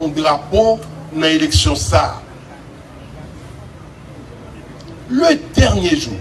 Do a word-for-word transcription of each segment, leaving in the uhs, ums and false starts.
Yon drapo nan eleksyon sa a. Le dènye jou.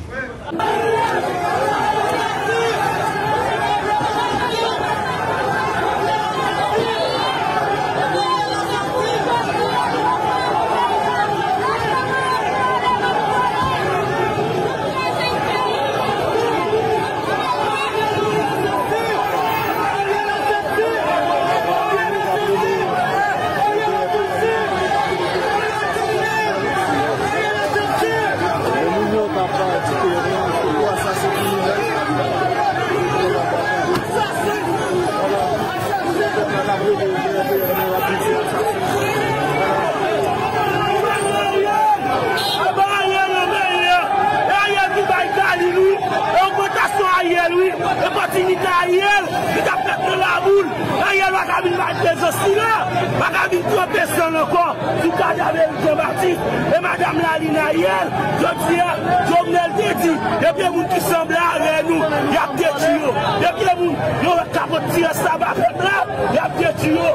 Aba Ariel nan peyi a. E Ariel ki bay Galil, wi. E ogmantasyon Ariel, wi. E pòtinite Ariel ki t ap fèt nan laboul. Ariel pa ka vin bay prezans li la. Pa ka vin tranpe san l ankò sou kadav Eric Jean Baptiste e madanm Laline Ariel. Jodi a, Jovenel te di, depi e moun ki sanble avè nou, y ap detwi yo. Depi e moun yo kapab tire saba pèp la, y ap detwi yo.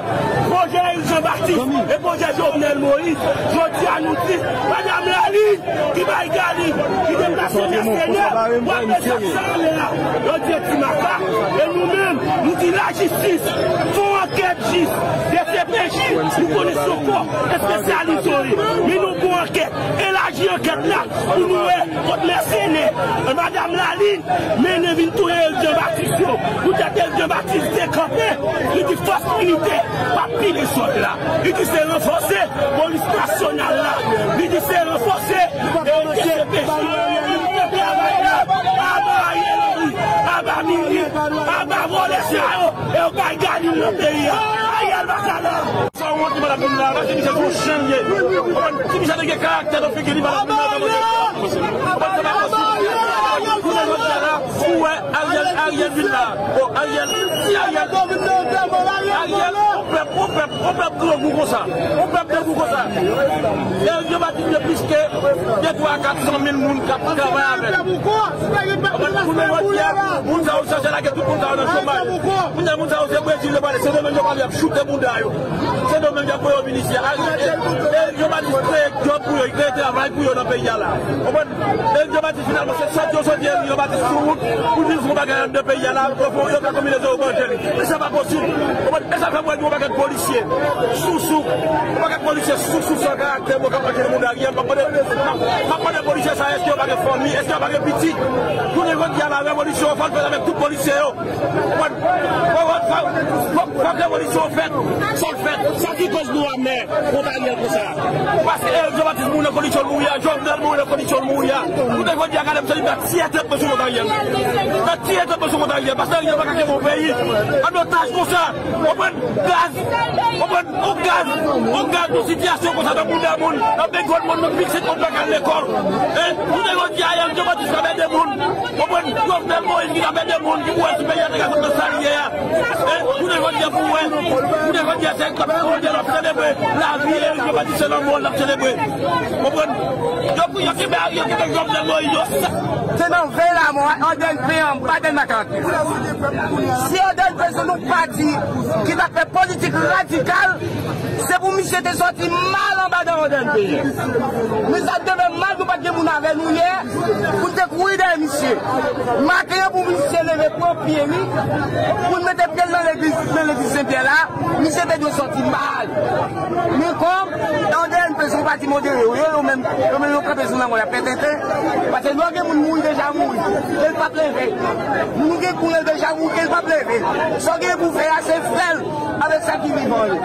Pwojè Eric Jean Baptiste e pwojè Jovenel Moïse. Jodi a nou di, madanm Laline ki bay Galil, ki deplase Mèsenè, w ap met sa sa ale la. Yo di e ti makak. E nou menm, nou di lajistis, fè yon ankèt jis, D C P J, nou konnen se yon kò espesyalize yo ye. Men nou gon ankèt, elaji ankèt la, pou nou wè kot mèsenè, madanm Laline, mennen vin touye Eric Jean Baptiste yo. Poutèt Eric Jean Baptiste te kanpe, li di fòs militè p ap pile sòl la. Li di se ranfòse polis nasyonal la. Li di se ranfòse, e, D C P J. Aba Ariel Henry, aba minis, aba vòlè sa yo, e yo kay Galil nan peyi a. Ariel baka la. Sa wont li pa t ap vin la, paske misye se yon chen li ye. Konprann? Si misye te gen karaktè nan figi li, pa t ap vin la, pa t ap vin la. Konprann? Se pa posib. Jounen jodi a la, ou wè Ariel, Ariel vin la. Bon, Ariel, si Ariel, Ariel, yon pèp, yon pèp, yon pèp grangou konsa. Yon pèp grangou konsa. E yo pa di gen plis ke de twa a kat san mil moun k ap travay avè l. Konprann? Jounen jodi a, moun sa yo chache lage tout moun sa yo nan chomaj. Kounye a moun sa yo se Brezil yo prale, Sendomeng yo prale, y ap choute bouda yo. Sendomeng y ap voye yo vin isi a. Ariel, e, e, Jean Baptiste kreye djòb pou yo, li kreye travay pou yo nan peyi a la. Konprann? E Jean Baptiste finalman, se sòt yo sòti Jean Baptiste sou wout pou di yon bagay anndan peyi a la, yo fè, yo fè konbinezon yo manje li. Men sa pa posib. Konprann? E sa fè m wè gen yon pakèt polisye sousou, yon pakèt polisye sousou san karaktè, bon, k ap manje nan moun Ariel. M ap mande, m ap mande polisye sa, èske yo pa gen fanmi, èske yo pa gen pitit? Jounen jodi a la, revolisyon an fò l fèt avèk tout polisye yo. Konprann? Fò, fò, fò, fò, fòk revolisyon fèt. Fò l fèt. Sa ki koz nou amè kont Ariel konsa? Paske Jean Baptiste mouri nan kondisyon l mouri a, Jovenel mouri nan kondisyon l mouri a. Jounen jodi a, gade m, se li t ap tiye tèt mwen sou kont Ariel. Li t ap tiye tèt mwen sou kont Ariel. Paske Ariel pa ka kenbe yon peyi an otaj konsa. Konprann? Gaz. Konprann? On gaz. On gaz nan sitiyasyon konsa, nan bouda moun, nan bègòl moun, nan pitit moun pa ka al lekòl. Hein? Jounen jodi a, Ariel Jean Baptiste ap ede moun. Konprann? Jovenel Moïse ki t ap ede moun, ki pou wè si peyi a te ka sot nan sa l ye a. Hein? Jounen jodi a pou wè. Jounen jodi a se k ap fè moun yo ap selebre lavi Eric Jean Baptiste, se lanmò l ap selebre. Konprann? Yo pou yo kenbe Ariel, kenbe Jovenel Moïse, yo sa. Se nan veye lamò a, Andèl Peyan, pa Andèl Makak. Si Andèl Peyan se yon pati ki ta fè politik radikal, se pou misye te sòti mal anba dan Andèl Peyan. Men sa te fè mal, nou pa t gen moun avè nou yè, pou n te kouri dèyè misye. Maten an pou misye leve pran pye li, pou l mete pye l nan legliz, nan legliz Sen Pyè la, misye te dwe sòti mal. Men kòm Andèl Peyan se yon pati modere, yo, yo menm, yo menm yo kanpe sou lanmò, y ap fè tenten. Paske lè w gen moun mouri, deja mouri, e l p ap leve. Moun gen koulè deja mouri, e l p ap leve. Sa w gen pou fè a, se fè l avèk sa ki vivan yo.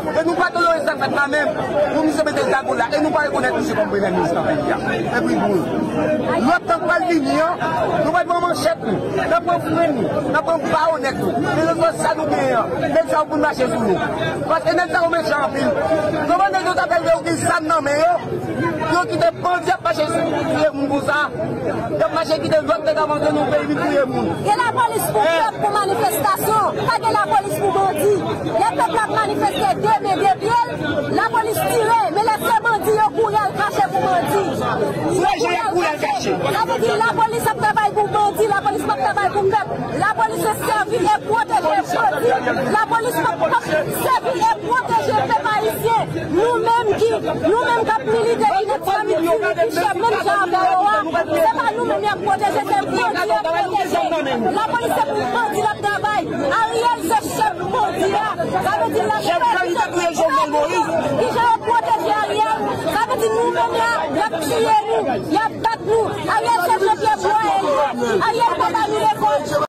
E nou pa tolere sa k fèt la menm. Pou misye mete zago la. E nou pa rekonèt misye kòm premye minis nan peyi a. Epi boul. Lòt tan k pral vini an, nou pral pran manchèt nou. N ap pran frenn nou. N ap pran bayonèt nou. Kèlkeswa sa nou genyen an. Nèg sa yo konn mache sou nou. Paske nèg sa yo mechan anpil. Kòman nèg yo t ap leve yo gen zam nan men yo? Yo kite bandi ap mache sou, touye moun konsa. Y ap mache kite lòt nèg avanse nan peyi vin touye moun. Gen lapolis pou pèp, pou manifestasyon. Pa gen lapolis pou bandi. Lè pèp la ap manifeste de men de pye l, lapolis tire. Men lè se bandi, yo kouri al kache pou bandi. Yo kouri al kache. Sa vle di lapolis ap travay pou bandi, lapolis p ap travay pou pèp. Lapolis se sèvi e pwoteje bandi. Lapolis p ap, p ap sèvi e pwoteje pèp ayisyen. Nou menm k ap milite, ki nan fanmi Tini, ki chèf menm jan avè yo a, se pa nou menm y ap pwoteje, se bandi y ap pwoteje. Lapolis se pou bandi l ap travay. Ariel se chèf bandi a. Sa vle di la, chèf gang ki te touye Jovenel Moïse. Ki jan yo pwoteje Ariel? Sa vle di nou menm la, y ap tiye nou, y ap bat nou. Ariel se Jean Pierre